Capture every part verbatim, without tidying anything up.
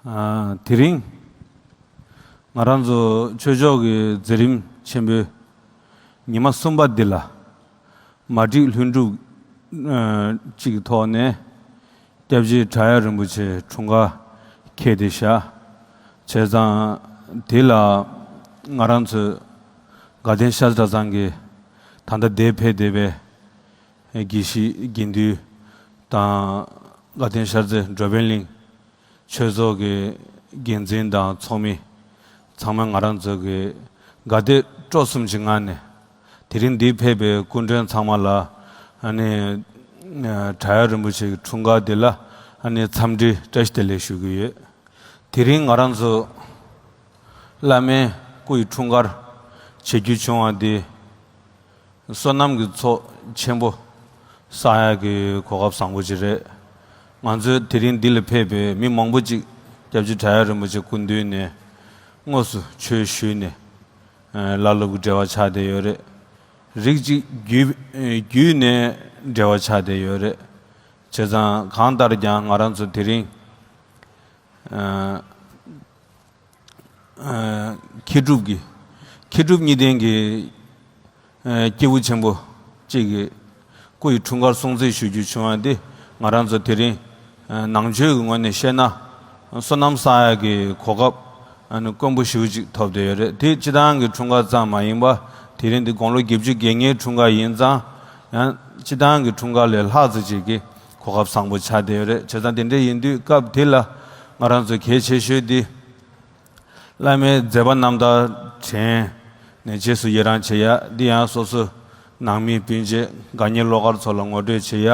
ཨ། དེ་རིང་ང་རང་ཚོ་ཆོས་ཕྱོགས་ཀྱི་མཛད་རིམ་ཆེན་པོའི་ཉི་མ་གསུམ་པ་འདི་ལ། མ་བསྒྲིགས་ལྷུན་གྲུབ། ཨ། གཅིག་གི་ཐོག་ནས་སྐྱབས་རྗེ་བྲག་གཡབ་རིན་པོ་ཆེ་འཁྲུངས་སྐར་འཁེལ་ཏེ་བཞག་བྱས་ཙང་དེ་ལ་ང་རང་ཚོས་དགའ་ལྡན་ཤར་གྲྭ་ཚང་གི་ད་ལྟ་འདིར་ཕེབས་བསྡད་པའི་དགེ་བཤེས་དགེ་འདུན་དང་དགའ་ལྡན་ཤར་རྩེ་འགྲོ་ཕན་གླིང་ཆོས་ཚོགས་ཀྱི་འགན་འཛིན་དང་ཚོགས་མི་ཚང་མ་ང་རང་ཚོ་གི་དགའ་དད་སྤྲོ་གསུམ་གྱི་ངང་ནས་དེ་རིང་འདིར་ཕེབས་པའི་སྐུ་མགྲོན་ཚང་མ་ལ་ཨ་ནི་བྲག་གཡབ་རིན་པོ་ཆེ་གི་འཁྲུངས་སྐར་འདི་ལ་ཨ་ནི་འཚམས་འདྲི་བཀྲ་ཤིས་བདེ་ལེགས་ཞུ་གི་ཡོད། དེ་རིང་ང་རང་ཚོ་བླ་མའི་སྐུ་ཡི་འཁྲུངས་སྐར་བྱེད་རྒྱུ་བྱུང་བ་འདི་བསོད་ནམས་ཀྱི་ཚོགས་ཆེན་པོ་བསགས་ཡག་གི་གོ་སྐབས་བཟང་པོ་ཅིག་རེད། ང་ཚོའི་དེ་རིང་འདི་ལ་ཕེབས་པའི་མི་མང་པོ་ཅིག་སྐྱབས་རྗེ་བྲག་གཡབ་རིན་པོ་ཆེ་སྐུ་མདུན་ནས་དངོས་སུ་ཆོས་ཞུས་ནས་བླ་སློབ་ཀྱི་འབྲེལ་བ་ཆགས་བསྡད་ཡོད་རེད། རིགས་གཅིག་བརྒྱུད་བརྒྱུད་ནས་འབྲེལ་བ་ཆགས་བསྡད་ཡོད་རེད། བྱས་ཙང་གང་ལྟར་ཀྱང་ང་རང་ཚོ་དེ་རིང་ཨ། ཨ། མཁས་གྲུབ་ཀྱི། མཁས་གྲུབ་གཉིས་ལྡན་གྱི། ཨ། སྐྱེས་བུ་ཆེན་པོ་གཅིག་གི་སྐུ་ཡི་འཁྲུངས་སྐར་སྲུང་བརྩི་ཞུ་རྒྱུ་བྱུང་བ་འདི་ང་རང་ཚོ་དེ་རིང་། ཨ། ནང་ཆོས་ཀྱི་ངོས་ནས་བཤད་ན་བསོད་ནམས་བསགས་ཡག་གི་གོ་སྐབས་ཨ་ནི་དཀོན་པོ་ཞེ་པོ་ཅིག་ཐོབ་བསྡད་ཡོད་རེད། དེ་སྤྱི་བཏང་གི་འཁྲུངས་སྐར་ཙམ་མ་ཡིན་པ་དེ་རིང་འདི་དགུང་ལོ་བརྒྱད་ཅུ་གྱ་ལྔའི་འཁྲུངས་སྐར་ཡིན་ཙང་ཡང་སྤྱི་བཏང་གི་འཁྲུངས་སྐར་ལས་ལྷག་ཙམ་ཅིག་གི་གོ་སྐབས་བཟང་པོ་ཆགས་བསྡད་ཡོད་རེད། བྱས་ཙང་དེ་འདྲ་ཡིན་དུས་སྐབས་དེ་ལ་ང་རང་ཚོ་གལ་ཆེ་ཤོས་འདི། བླ་མའི་མཛད་པ་རྣམ་ཐར་དྲན་ནས་རྗེས་སུ་ཡི་རང་བྱེད་ཡ་འདི་ཡང་སོ་སོ་ནང་མི་སྤུན་མཆེད་དགའ་ཉེ་བློ་དཀར་ཚོ་ལ་ངོ་སྤྲོད་བྱེད་ཡ་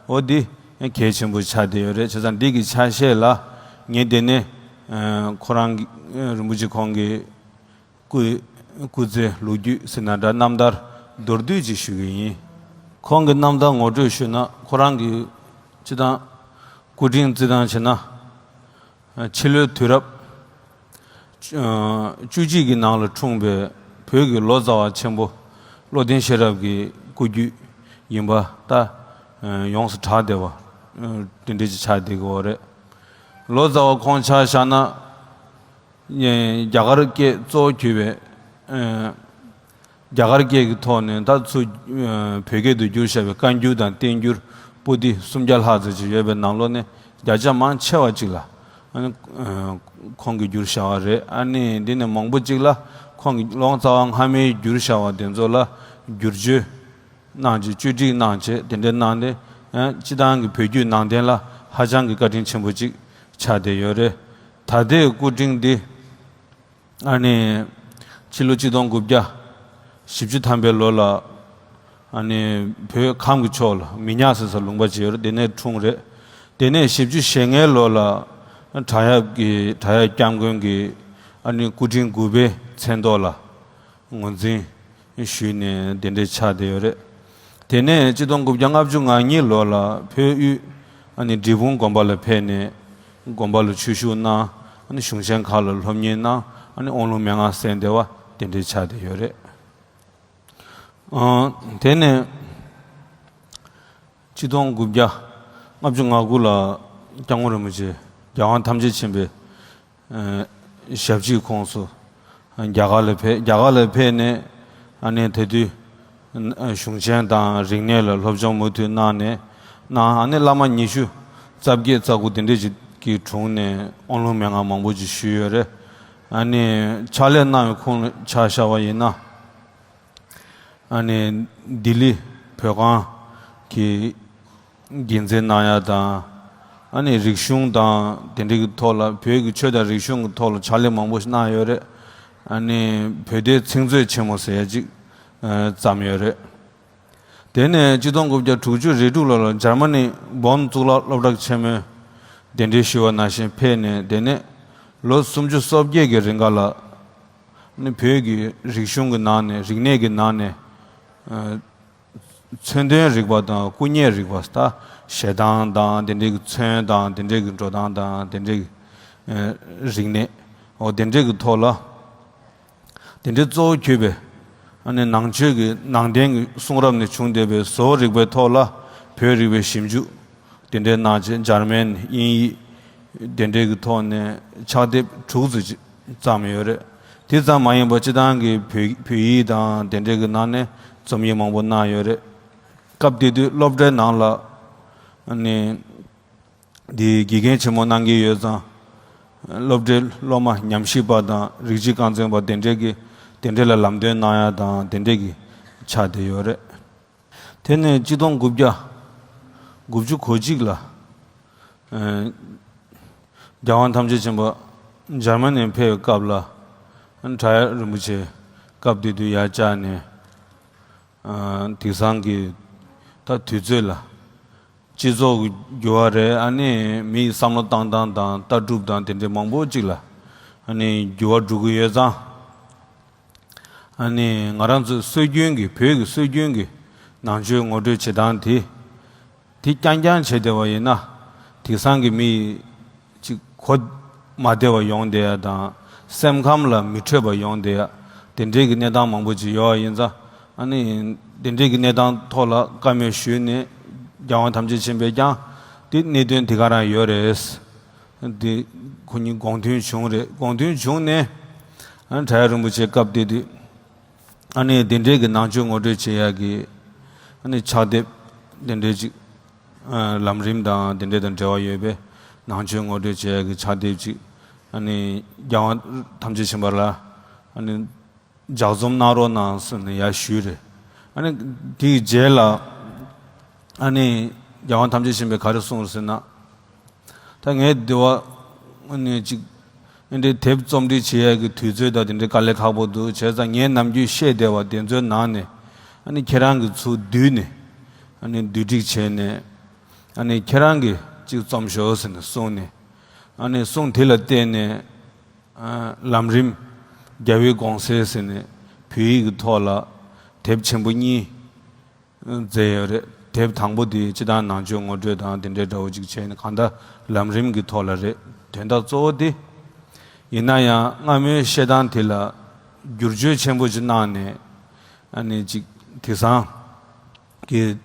འོ་འདི་གལ་ཆེན་པོ་ཆགས་བསྡད་ཡོད་རེད། བྱས་ཙང་འདི་གི་ཆ་ཤས་ལ་ངས་དེ་ནས་ཁོ་རང་གི་རིན་པོ་ཆེ་ཁོང་གི་སྐུ་སྐུ་ཚེ་ལོ་རྒྱུས་ཟེར་ན་འདྲ་རྣམ་ཐར་མདོར་བསྡུས་ཅིག་ཞུ་གི་ཡིན། ཁོང་གི་རྣམ་ཐར་ངོ་སྤྲོད་ཞུས་ན་ཁོ་རང་གི་སྤྱི་བཏང་སྐུ་ཕྲེང་བརྩི་སྟངས་བྱས་ན། ཕྱི་ལོའི་དུས་རབས་བཅུ་གཅིག་གི་ནང་ལ་འཁྲུངས་པའི་བོད་ཀྱི་ལོ་ཙཱ་བ་ཆེན་པོ་བློ་ལྡན་ཤེས་རབ་ཀྱི་སྐུ་རྒྱུད་ཡིན་པ་ད་ཡོངས་སུ་གྲགས་བསྡད་པ་དེ་འདྲ་ཅིག་ཆགས་བསྡད་ཀྱི་ཡོད་རེད། ལོ་ཙཱ་བ་ཁོང་ཆ་བཞག་ན་རྒྱ་གར་སྐད་གཙོ་བོ་གྱུར་པའི། རྒྱ་གར་སྐད་ཀྱི་ཐོག་ནས་ད་ཚུར་བོད་སྐད་དུ་བསྒྱུར་བཞག་པའི་བཀའ་འགྱུར་དང་བསྟན་འགྱུར་པོ་ཏི་སུམ་བརྒྱ་ལྷག་ཙམ་ཅིག་ཡོད་པའི་ནང་ལོགས་ནས་བརྒྱ་ཆ་མང་ཆེ་བ་ཅིག་ལ་ཨ་ནི་ཁོང་གིས་བསྒྱུར་བཞག་པ་རེད། ཨ་ནི་འདི་ནས་མང་པོ་ཅིག་ལ་ཁོང་གིས་ལོ་ཙཱ་བ་སྔ་མའི་བསྒྱུར་བཞག་པ་དེ་ཚོ་ལ་བསྒྱུར་བཅོས་གནང་བྱས་བཅོས་སྒྲིག་གནང་བྱས་དེ་འདྲ་གནང་སྟེ་སྤྱི་བཏང་གི་བོད་བརྒྱུད་ནང་བསྟན་ལ་ཧ་ཅང་གི་བཀའ་དྲིན་ཆེན་པོ་ཅིག་ཆགས་བསྡད་ཡོད་རེད། ད་ལྟའི་སྐུ་ཕྲེང་འདི། ཨ་ནི། ཕྱི་ལོ་ཆིག་སྟོང་དགུ་བརྒྱ། བཞི་བཅུ་ཐམ་པའི་ལོ་ལ། ཨ་ནི། བོད་ཁམས་ཀྱི་ཕྱོགས་ལ་མི་ཉག་ཟེར་ས་ལུང་པ་ཅིག་ཡོད་རེད། དེ་ནས་འཁྲུངས་རེད། དེ་ནས་བཞི་བཅུ་ཞེ་ལྔའི་ལོ་ལ། བྲག་གཡབ་ཀྱི་བྲག་གཡབ་སྐྱབས་མགོན་གྱི། ཨ་ནི་སྐུ་ཕྲེང་དགུ་པའི་མཚན་ཐོག་ལ། ངོས་འཛིན་ཞུས་ནས་དེ་འདྲའི་ཆགས་བསྡད་ཡོད་རེད། དེ་ནས་ཆིག་སྟོང་དགུ་བརྒྱ་ལྔ་བཅུ་ང་གཉིས་ལོ་ལ་བོད་དབུས་ཨ་ནི་འབྲས་སྤུངས་དགོན་པ་ལ་ཕེབས་ནས་དགོན་པ་ལ་ཆོས་ཞུགས་གནང་། ཨ་ནི་གཞུང་ཆེན་ཁག་ལ་སློབ་གཉེར་གནང་། ཨ་ནི་དབང་ལུང་མན་ངག་གསན་བསྡད་པ་དེ་འདྲའི་ཆགས་བསྡད་ཡོད་རེད། ཨང་། དེ་ནས་ཆིག་སྟོང་དགུ་བརྒྱ་ལྔ་བཅུ་ང་དགུ་ལ་སྐྱབས་མགོན་རིན་པོ་ཆེ་རྒྱལ་དབང་ཐམས་ཅད་མཁྱེན་པའི་ཨ་ཞབས་ཕྱིའི་ཁོངས་སུ་རྒྱ་གར་ལ་ཕེབས། རྒྱ་གར་ལ་ཕེབས་ནས་ཨ་ནི་དེ་དུས་གཞུང་ཆེན་དང་རིག་གནས་ལ་སློབ་སྦྱོང་མུ་མཐུད་གནང་ནས་གནང་། ཨ་ནི་བླ་མ་ཉི་ཤུ་རྩ་བརྒྱད་རྩ་དགུ་དེ་འདྲས་ཅིག་གི་དྲུང་ནས་དབང་ལུང་མན་ངག་མང་པོ་ཅིག་ཞུས་ཡོད་རེད། ཨ་ནི་ཕྱག་ལས་གནང་བའི་ཁོངས་ལ་ཆ་བཞག་པ་ཡིན་ན། ཨ་ནི་ལྡི་ལི་བོད་ཁང་གི་འགན་འཛིན་གནང་ཡ་དང་། ཨ་ནི་རིག་གཞུང་དང་དེ་འདྲ་གི་ཐོག་ལ་བོད་ཀྱི་ཆོས་དང་རིག་གཞུང་གི་ཐོག་ལ་ཕྱག་ལས་མང་པོ་ཞིག་གནང་ཡོད་རེད། ཨ་ནི་བོད་སྡེའི་ཚིག་མཛོད་ཆེན་མོ་ཟེར་ཡ་ཅིག་ཨ་བརྩམས་ཡོད་རེད། དེ་ནས་ཆིག་སྟོང་དགུ་བརྒྱ་དྲུག་ཅུ་རེ་དྲུག་ལོ་ལ་འཇར་མ་ནི་བོན་གཙུག་ལག་སློབ་གྲྭ་ཆེན་མོའི་གདན་འདྲེན་ཞུས་པ་ནང་བཞིན་ཕེབས་ནས་དེ་ནས་ལོ་སུམ་ཅུ་སོ་བརྒྱད་ཀྱི་རིང་ག་ལ། ནི་བོད་ཀྱི་རིག་གཞུང་གི་ནང་ནས་རིག་གནས་ཀྱི་ནང་ནས་ཨ་མཚོན་དོན་རིག་པ་དང་སྐུ་བརྙན་རིག་པ་ད་ཞལ་ཐང་དང་དེ་འདྲའི་གི་ཚོན་དང་དེ་འདྲའི་གི་འགྲོ་སྟངས་དང་དེ་འདྲའི་གི་ཨ་རིག་གནས་འོ་དེ་འདྲའི་གི་ཐོག་ལ་དེ་འདྲའི་གཙོ་བོ་གྱུར་པའི་ཨ་ནི་ནང་ཆོས་ཀྱི་ནང་བསྟན་གྱི་གསུང་རབ་ནས་བྱུང་བསྡད་པའི་བཟོ་རིག་པའི་ཐོག་ལ་བོད་རིག་པའི་ཞིབ་འཇུག་དེ་འདྲའི་གནང་བྱས་འཇར་མན་དབྱིན་ཡིག་ དེ་འདྲའི་གི་ཐོག་ནས་ཕྱག་དེབ་དྲུག་ཙམ་ཅིག་བརྩམས་ཡོད་རེད། དེ་ཙམ་མ་ཡིན་པར་སྤྱིར་བཏང་གི་བོད་བོད་ཡིག་དང་དེ་འདྲའི་གི་ནང་ནས་རྩོམ་ཡིག་མང་པོ་གནང་ཡོད་རེད། སྐབས་དེ་དུས་སློབ་གྲྭའི་ནང་ལ་ནི་འདི་དགེ་རྒན་ཆེན་མོ་གནང་གི་ཡོད་ཙང་། སློབ་གྲྭའི་སློབ་མ་ཉམས་ཞིབ་པ་དང་རིགས་གཅིག་རྐང་འཛིན་པ་དེ་འདྲའི་གི་དེ་འདྲའི་ལ་ལམ་སྟོན་གནང་ཡ་དང་དེ་འདྲའི་གི་ཆགས་བསྡད་ཡོད་རེད། དེ་ནས་གཅིག་སྟོང་དགུ་བརྒྱ་དགུ་བཅུ་གོ་གཅིག་ལ། ཨ། རྒྱལ་དབང་ཐམས་ཅད་མཁྱེན་པ་འཇར་མ་ནི་ཕེབས་པའི་སྐབས་ལ། བྲག་གཡབ་རིན་པོ་ཆེ་སྐབས་དེ་དུས་ཡར་བཅར་ནས། ཨ། དེང་སང་གི་ད་དུས་ཚོད་ལ་སྤྱི་ཚོགས་ཀྱི་འགྱུར་བ་རེད། ཨ་ནི་མི་ཡི་བསམ་བློ་བཏང་སྟངས་དང་ལྟ་གྲུབ་དང་དེ་འདྲའི་མང་པོ་ཅིག་ལ་ཨ་ནི་འགྱུར་བ་འགྲོ་གི་ཡོད་ཙང་། ཨ་ནི་ང་རང་ཚོའི་སྲོལ་རྒྱུན་གྱི་བོད་ཀྱི་སྲོལ་རྒྱུན་གྱི་ནང་ཆོས་ངོ་སྤྲོད་བྱེད་སྟངས་དེ། དེ་རྐྱང་རྐྱང་བྱས་བསྡད་པ་ཡིན་ན། དེང་སང་གི་མི་ཡི་ཅིག་གོ་མ་བདེ་བ་ཡོང་བསྡད་ཡ་དང་། སེམས་ཁམས་ལ་མི་འཕྲོད་པ་ཡོང་བསྡད་ཡ། དེ་འདྲའི་གི་གནས་སྟངས་མང་པོ་ཅིག་ཡོད་པ་ཡིན་ཙང་། ཨ་ནི་དེ་འདྲའི་གི་གནས་སྟངས་ཐོག་ལ་བཀའ་མོལ་ཞུས་ནས་རྒྱལ་དབང་ཐམས་ཅད་མཁྱེན་པས་ཀྱང་དེ་གནད་དོན་དེ་ག་རང་ཡོད་རེད། དེ་ཁོ་གཉིས་དགོངས་མཐུན་བྱུང་རེད། དགོངས་མཐུན་བྱུང་ནས། ཨ་ནི་བྲག་གཡབ་རིན་པོ་ཆེ་སྐབས་དེ་དུས། ཨ་ནི་དེ་འདྲའི་གི་ནང་ཆོས་ངོ་སྤྲོད་བྱེད་ཡ་གི་ཨ་ནི་ཕྱག་དེབ་དེ་འདྲའི་ཅིག་ཨ། ལམ་རིམ་དང་དེ་འདྲའི་དང་འབྲེལ་བ་ཡོད་པའི་ནང་ཆོས་ངོ་སྤྲོད་བྱེད་ཡ་གི་ཕྱག་དེབ་ཅིག་ཨ་ནི་རྒྱལ་དབང་ཐམས་ཅད་མཁྱེན་པ་ལ་ཨ་ནི་ལྗགས་རྩོམ་གནང་རོགས་གནང་ཟེར་ནས་ཡར་ཞུས་རེད། ཨ་ནི་དེའི་རྗེས་ལ་ཨ་ནི་རྒྱལ་དབང་ཐམས་ཅད་མཁྱེན་པས་ག་རེ་གསུངས་རེད་ཟེར་ན། ད་ངས་འདི་བ་ནས་ཅིག་འདི་འདྲའི་དེབ་རྩོམ་སྒྲིག་བྱེད་ཡ་གི་དུས་ཚོད་དང་དེ་འདྲའི་དཀའ་ལས་ཁག་པོ་འདུག་བྱས་ཙང་ངས་ནམ་རྒྱུན་བཤད་བསྡད་པ་དེ་ཚོའི་ནང་ནས་ཨ་ནི་ཁྱེད་རང་གིས་ཚུར་བསྡུས་ནས་ཨ་ནི་བསྡུ་སྒྲིག་བྱས་ནས་ཨ་ནི་ཁྱེད་རང་གིས་ཅིག་རྩོམ་ཤོག་ཟེར་ནས་གསུངས་ནས། ཨ་ནི་གསུང་དེ་ལ་བརྟེན་ནས་ཨ་ལམ་རིམ་རྒྱལ་བའི་དགོངས་གསལ་ཟེར་ནས་བོད་ཡིག་གི་ཐོག་ལ་དེབ་ཆེན་པོ་གཉིས། མཛད་ཡོད་རེད། དེབ་དང་པོ་དེ་སྤྱིར་བཏང་ནང་ཆོས་ངོ་སྤྲོད་དང་དེ་འདྲའི་འདྲ་བོ་ཅིག་བྱས་ནས་གང་ལྟར་ལམ་རིམ་གྱི་ཐོག་ལ་རེད། དོན་དག་གཙོ་བོ་དེ། ཡིན་ན་ཡང་སྔ་མོའི་བཤད་སྟངས་དེ་ལ་བསྒྱུར་བཅོས་ཆེན་པོ་ཅིག་གནང་ནས། ཨ་ནི་ཅིག་དེང་སང་གི་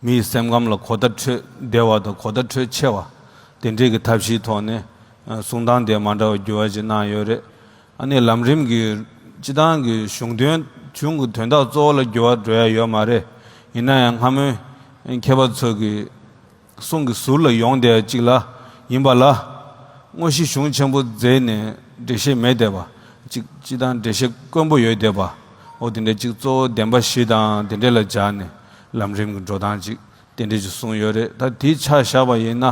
མི་ཡི་སེམས་ཁམས་ལ་གོ་བརྡ་འཕྲོད་བདེ་བ་དང་གོ་བརྡ་འཕྲོད་ཆེ་བ། དེ་འདྲའི་གི་ཐབས་ཤེས་ཐོག་ནས་གསུང་སྟངས་དེ་མ་འདྲ་བ་འགྱུར་བ་ཅིག་གནང་ཡོད་རེད། ཨ་ནི་ལམ་རིམ་གྱི་སྤྱི་བཏང་གི་གཞུང་དོན་གཞུང་གི་དོན་དག་གཙོ་བོ་ལ་འགྱུར་བ་འགྲོ་ཡ་ཡོད་མ་རེད། ཡིན་ན་ཡང་སྔ་མོའི་མཁས་པ་ཚོ་གི་གསུང་གི་ཟུར་ལ་ཡོང་བསྡད་ཡ་གཅིག་ལ་ཡིན་པ་ལ། དངོས་གཞི་གཞུང་ཆེན་པོ་མཛད་ནས་འགྲེལ་བཤད་མེད་བསྡད་པ། གཅིག་སྤྱི་བཏང་འགྲེལ་བཤད་དཀོན་པོ་ཡོད་བསྡད་པ། འོ་དེ་འདྲ་གཅིག་གཙོ་བོ་བདེན་པ་བཞི་དང་དེ་འདྲ་ལ་སྦྱར་ནས་ལམ་རིམ་གྱི་འགྲོ་སྟངས་གཅིག་དེ་འདྲ་ཅིག་གསུངས་ཡོད་རེད། ད་དེའི་ཆ་བཞག་པ་ཡིན་ན།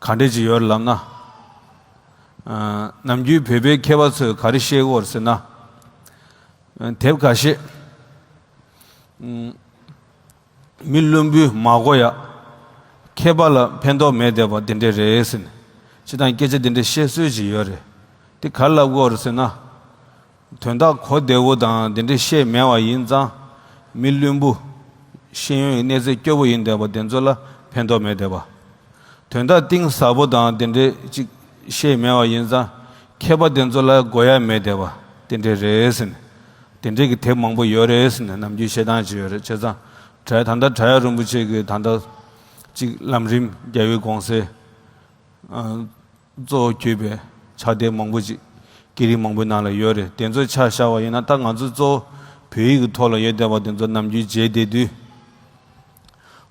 ག་འདྲས་ཅིག་ཡོད་ལབ་ན། ཨ། ནམ་རྒྱུན་བོད་པའི་མཁས་པ་ཚོས་ག་རེ་བཤད་ཀྱི་ཡོད་ཟེར་ན། ཨ། དེབ་ཁ་ཤས། ཨ། མི་བླུན་པོས་མ་གོ་ཡ། མཁས་པ་ལ་ཕན་ཐོགས་མེད་བསྡད་པ་དེ་འདྲས་རེད་ཟེར་ནས། སྤྱིར་བཏང་སྐད་ཆ་དེ་འདྲས་བཤད་སྲོལ་ཅིག་ཡོད་རེད། དེ་ག་རེ་ལབ་ཀྱི་ཡོད་རེད་ཟེར་ན། དོན་དག་གོ་བདེ་བོ་དང་དེ་འདྲ་བཤད་མེད་པ་ཡིན་ཙང་། མི་བླུན་པོ། ཤེས་ཡོན་གྱི་གནས་ཚད་སྐྱོ་པོ་ཡིན་བསྡད་པ་དེ་ཚོ་ལ་ཕན་ཐོགས་མེད་བསྡད་པ། དོན་དག་གཏིང་ཟབ་པོ་དང་དེ་འདྲ་ཅིག་བཤད་མེད་པ་ཡིན་ཙང་། མཁས་པ་དེ་ཚོ་ལ་གོ་ཡ་མེད་བསྡད་པ་དེ་འདྲ་རེད་ཟེར་ནས། དེ་འདྲ་གི་དེབ་མང་པོ་ཡོད་རེད་ཟེར་ནས་ནམ་རྒྱུན་བཤད་སྟངས་ཅིག་ཡོད་རེད། བྱས་ཙང་། བྲག་ད་ལྟ་བྲག་གཡབ་རིན་པོ་ཆེ་གི་ད་ལྟ་ཅིག་ལམ་རིམ་རྒྱལ་བའི་དགོངས་གསལ། ཨ། གཙོ་བོ་གྱུར་པའི་ཕྱག་དེབ་མང་པོ་ཅིག་སྐད་རིགས་མང་པོའི་ནང་ལ་ཡོད་རེད། དེ་ཚོ་ཆ་བཞག་པ་ཡིན་ན། ད་ང་ཚོ་གཙོ་བོ་བོད་ཡིག་གི་ཐོག་ལ་ཡོད་བསྡད་པ་དེ་ཚོ་ནམ་རྒྱུན་མཇལ་བསྡད་དུས།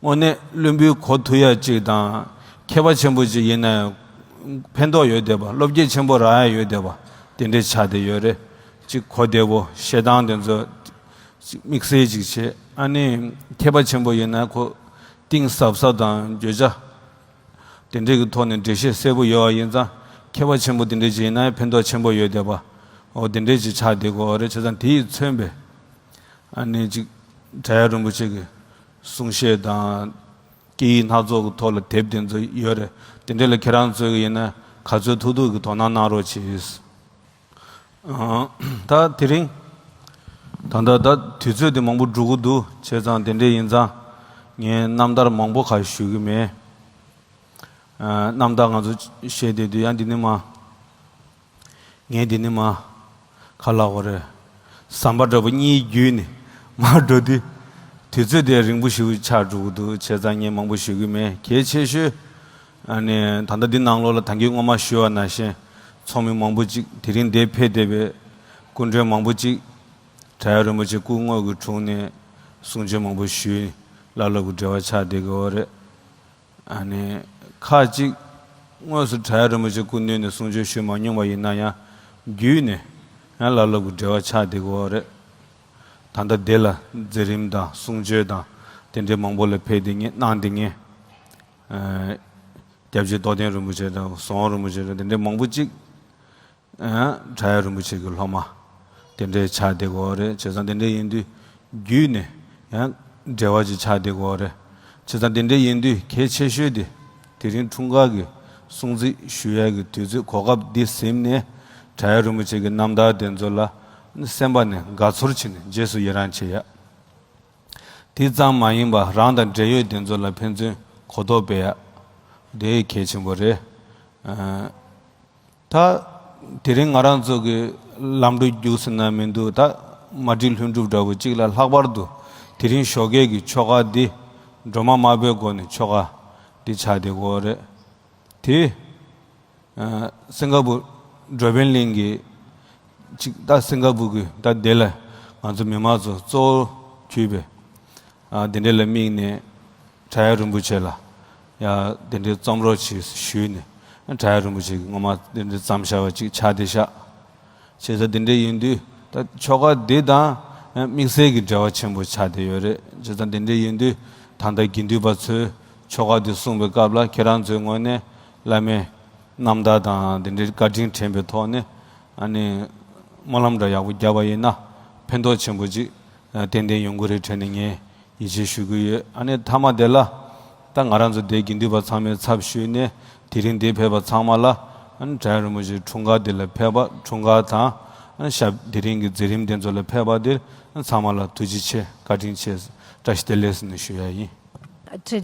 དངོས་གནས་བླུན་པོའི་གོ་ཐུབ་ཡ་ཅིག་དང་། མཁས་པ་ཆེན་པོ་ཅིག་ཡིན་ན་ཡང་ཕན་ཐོགས་ཡོད་བསྡད་པ། བློ་སྐྱེད་ཆེན་པོ་རག་ཡ་ཡོད་བསྡད་པ་དེ་འདྲས་ཆགས་བསྡད་ཡོད་རེད། ཅིག་གོ་བདེ་བོ། བཤད་སྟངས་དེ་ཚོ་ཅིག་དམིགས་བསལ་ཅིག་བྱས། ཨ་ནི་མཁས་པ་ཆེན་པོ་ཡིན་ན་ཁོ་གཏིང་ཟབ་ས་དང་བརྗོད་བྱ། དེ་འདྲའི་གི་ཐོག་ནས་འགྲེལ་བཤད་གསལ་པོ་ཡོད་པ་ཡིན་ཙང་། མཁས་པ་ཆེན་པོ་དེ་འདྲའི་ཅིག་ཡིན་ན་ཕན་ཐོགས་ཆེན་པོ་ཡོད་བསྡད་པ། འོ་དེ་འདྲའི་ཅིག་ཆགས་བསྡད་ཀྱི་ཡོད་རེད། བྱས་ཙང་དེ་ཡིས་མཚོན་པའི་ཨ་ནི་ཅིག་བྲག་གཡབ་རིན་པོ་ཆེ་གི་གསུང་བཤད་དང་། སྐད་ཡིག་སྣ་ཚོགས་ཀྱི་ཐོག་ལ་དེབ་དེ་ཚོ་ཡོད་རེད། དེ་འདྲ་ལ་ཁྱེད་རང་ཚོས་ཡིན་ན་ག་ཚོད་ཐུབ་ཐུབ་ཀྱི་དོ་སྣང་གནང་རོགས་གྱིས། ཨ། ད་དེ་རིང་ད་ལྟ་ད་དུས་ཚོད་དེ་མང་པོ་འགྲོ་གི་འདུག་བྱས་ཙང་དེ་འདྲ་ཡིན་ཙང་ངས་རྣམ་ཐར་མང་པོ་ག་ཞུ་གི་མེད། ཨ། རྣམ་ཐར་ང་ཚོ་བཤད་བསྡད་དུས་ཡང་འདི་ནས་མར། ངས་འདི་ནས་མར་ག་ལབ་དགོས་རེད། ཟམ་པ་འདྲ་པོ་གཉིས་བརྒྱུད་ནས་མར་འགྲོ་དུས། དུས་ཚོད་དེ་རིང་པོ་ཞེ་པོ་ཆགས་འགྲོ་གི་འདུག་བྱས་ཙང་ངས་མང་པོ་ཞུ་གི་མེད། གལ་ཆེ་ཤོས་ ཨ་ནི་ད་ལྟ་འདི་ནང་ལོགས་ལ་ད་གིན་སྔོན་མ་ཞུས་པ་ནང་བཞིན་ཚོགས་མི་མང་པོ་ཅིག་དེ་རིང་འདིར་ཕེབས་བསྡད་པའི་སྐུ་མགྲོན་མང་པོ་ཅིག་བྲག་གཡབ་རིན་པོ་ཆེ་སྐུ་དངོས་ཀྱི་དྲུང་ནས་གསུང་ཆོས་མང་པོ་ཞུས། བླ་སློབ་ཀྱི་འབྲེལ་བ་ཆགས་བསྡད་ཀྱི་ཡོད་རེད། ཨ་ནི་ཁག་ཅིག་དངོས་སུ་བྲག་གཡབ་རིན་པོ་ཆེ་སྐུ་མདུན་ནས་གསུང་ཆོས་ཞུས་མ་མྱོང་བ་ཡིན་ན་ཡང་བརྒྱུད་ནས་ཡང་བླ་སློབ་ཀྱི་འབྲེལ་བ་ཆགས་བསྡད་ཀྱི་ཡོད་རེད། ད་ལྟ་འདི་ལ་མཛད་རིམ་དང་གསུང་ཆོས་དང་དེ་འདྲའི་མང་པོ་ལ་ཕེབས་བསྡད་མཁན་གནང་བསྡད་མཁན། ཨ། སྐྱབས་རྗེ་རྟོགས་ལྡན་རིན་པོ་ཆེ་དང་ཟོང་རིན་པོ་ཆེ་དང་དེ་འདྲའི་མང་པོ་ཅིག་ཨ། བྲག་གཡབ་རིན་པོ་ཆེ་གི་སློབ་མ་དེ་འདྲའི་ཆགས་བསྡད་ཀྱི་ཡོད་རེད། བྱས་ཙང་དེ་འདྲ་ཡིན་དུས་བརྒྱུད་ནས་ཡང་འབྲེལ་བ་ཅིག་ཆགས་བསྡད་ཀྱི་ཡོད་རེད། བྱས་ཙང་དེ་འདྲ་ཡིན་དུས་གལ་ཆེ་ཤོས་དེ་དེ་རིང་འཁྲུངས་སྐར་གྱི་སྲུང་བརྩི་ཞུ་ཡ་གི་དུས་ཚོད་གོ་སྐབས་འདི་ཟིན་ནས་བྲག་གཡབ་རིན་པོ་ཆེ་གི་རྣམ་ཐར་དེ་ཚོ་ལ་སེམས་པ་ནས་དགའ་ཚོར་བྱས་ནས་རྗེས་སུ་ཡི་རང་བྱེད་ཡ། དེ་ཙམ་མ་ཡིན་པར་རང་དང་འབྲེལ་ཡོད་དེ་ཚོ་ལ་ཕན་ཚུན་གོ་རྟོགས་སྤེལ་ཡ། དེ་གལ་ཆེན་པོ་རེད། ཨ། ད་དེ་རིང་ང་རང་ཚོ་གི་ལམ་འགྲོ་རྒྱུགས་ཟེར་ན་མི་འདུག་ད་མ་བསྒྲིགས་ལྷུན་གྲུབ་འདྲ་བོ་གཅིག་ལ་ལྷག་པར་དུ་དེ་རིང་ཞོགས་ཀས་ཀྱི་ཆོ་ག་འདི་སྒྲོལ་མ་དམར་པོའི་སྒོ་ནས་ཆོ་ག་འདི་ཆགས་བསྡད་ཀྱི་ཡོད་རེད། དེ། ཨ། སིང་ག་པུར་འགྲོ་ཕན་གླིང་གི་ཅིག་ད་སིང་ག་པུར་གི་ད་དེ་ལ་ང་ཚོ་མི་མང་ཚོ་གཙོ་བོ་གྱུར་པའི། ཨ། དེ་འདྲ་ལ་དམིགས་ནས་བྲག་གཡབ་རིན་པོ་ཆེ་ལ་ཡ་དེ་འདྲའི་རྩོམ་རོགས་བྱེད་ཞུས་ནས་བྲག་གཡབ་རིན་པོ་ཆེ་གི་སྔོན་མ་དེ་འདྲའི་བརྩམས་བཞག་པ་ཅིག་ཆགས་བསྡད་ཤག་བྱས་ཙང་དེ་འདྲ་ཡིན་དུས་ད་ཆོ་ག་འདི་དང་དམིགས་བསལ་གྱི་འབྲེལ་བ་ཆེན་པོ་ཆགས་བསྡད་ཡོད་རེད། བྱས་ཙང་དེ་འདྲ་ཡིན་དུས་ད་ལྟ་དགེ་འདུན་པ་ཚོས་ཆོ་ག་འདི་གསུངས་པའི་སྐབས་ལ་ཁྱེད་རང་ཚོའི་ངོས་ནས་བླ་མའི་རྣམ་ཐར་དང་དེ་འདྲའི་བཀའ་དྲིན་དྲན་པའི་ཐོག་ནས་ཨ་ནི་སྨོན་ལམ་འདྲ་ཡག་པོ་བརྒྱབ་པ་ཡིན་ན་ཕན་ཐོགས་ཆེན་པོ་ཅིག་ཏན་ཏན་ཡོང་གི་རེད་དྲན་ནས་ངས་ཡིད་ཆེས་ཞུ་གི་ཡོད། ཨ་ནི་མཐའ་མ་དེ་ལ་ད་ང་རང་ཚོ་དེ་དགེ་འདུན་པ་ཚང་མའི་ཚབ་ཞུས་ནས་དེ་རིང་འདིར་ཕེབས་པ་ཚང་མ་ལ་ཨ་ནི་བྲག་གཡབ་རིན་པོ་ཆེའི་འཁྲུངས་སྐར་འདི་ལ་ཕེབས་པ་འཁྲུངས་སྐར་དང་ཨ་ནི་ཞབས་དེ་རིང་གི་མཛད་རིམ་དེ་ཚོ་ལ་ཕེབས་པ་འདིར་ཨ་ནི་ཚང་མ་ལ་ཐུགས་རྗེ་ཆེ་བཀའ་དྲིན་ཆེ་བཀྲ་ཤིས་བདེ་ལེགས་ཟེར་ནས་ཞུ་ཡ་ཡིན།